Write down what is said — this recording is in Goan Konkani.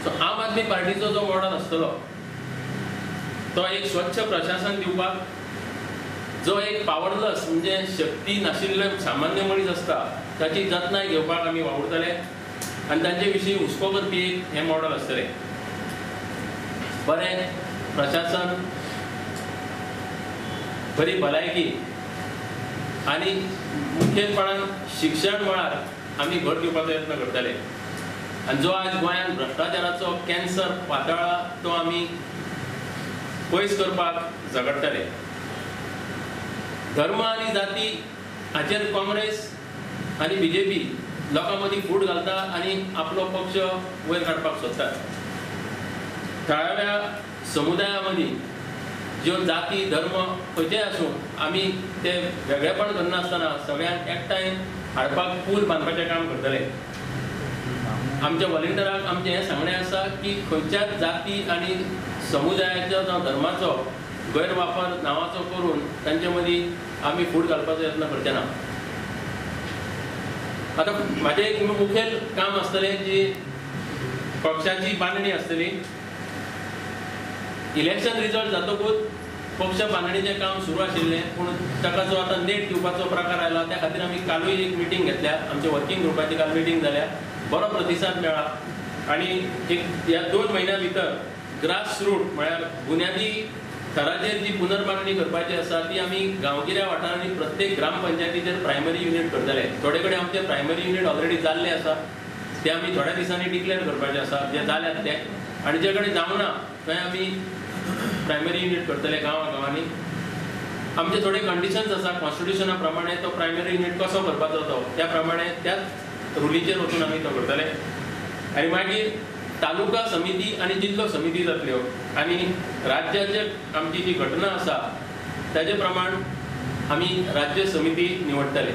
सो आम आदमी पार्टीचो जो मॉडल आसतलो तो एक स्वच्छ प्रशासन दिवपाक, जो एक पावरलेस म्हणजे शक्ती नाशिल्ले सामान्य मनीस आसता ताची जतनाय घेवपाक आमी वावुरतले आनी तांचे विशीं हुस्को करपी एक हें मॉडल आसतलें। बरें प्रशासन, बरी भलायकी आनी मुखेलपणान शिक्षण मळार आमी भर दिवपाचो यत्न करतले आनी जो आज गोंयांत भ्रश्टाचाराचो कॅन्सर पातळ्ळा तो आमी पयस करपाक झगडटले। धर्म आनी जाती हाचेर काँग्रेस आनी बीजेपी लोकां मदीं फूट घालता आनी आपलो पक्ष वयर काडपाक सोदतात। थळाव्या समुदाया मदीं ज्यो जाती धर्म खंयचेय आसूं आमी ते वेगळेपण करनासतना सगळ्यांक एकठांय हाडपाक पूल बांदपाचें काम करतले। आमच्या वॉलंटियरांक आमचें हें सांगणें आसा की खंयच्याच जाती आनी समुदायाचो जावं धर्माचो गैरवापर नांवाचो करून तांचे मदीं आमी फूट घालपाचो यत्न करचे ना। आतां म्हाजें एक मुखेल काम आसतलें जी पक्षाची बांदणी आसतली। इलेक्शन रिजल्ट जातकूच पक्ष बांदणीचें काम सुरू आशिल्लें, पूण ताका जो आतां नेट दिवपाचो प्रकार आयला त्या खातीर आमी कालूय एक मिटींग घेतल्या, आमच्या वर्किंग ग्रुपाची काल मिटींग जाल्या, बरो प्रतिसाद मेळ्ळा आनी एक ह्या 2 म्हयन्या भितर ग्रास रूट म्हळ्यार बुन्यादी थराचेर जी पुनर्बांदणी करपाची आसा ती आमी गांवगिऱ्या वाठारांनी प्रत्येक ग्रामपंचायतीचेर प्रायमरी युनीट करतले। थोडे कडेन आमचे प्रायमरी युनीट ऑलरेडी जाल्ले आसा, ते आमी थोड्या दिसांनी डिक्लेअर करपाचे आसा जे जाल्यात ते, आनी जे कडेन जावना थंय आमी प्रायमरी युनीट करतले गांवा गांवांनी। आमचे थोडे कंडिशन्स आसा कॉन्स्टिट्युशना प्रमाणे तो प्रायमरी युनीट कसो करपाचो तो त्या प्रमाणे त्याच रुलीचेर वचून आमी तो करतले। आनी मागीर तालुका समिती आनी जिल्लो समिती जातल्यो आनी राज्याचे आमची जी घटना आसा ताजे प्रमाण आमी राज्य समिती निवडटले।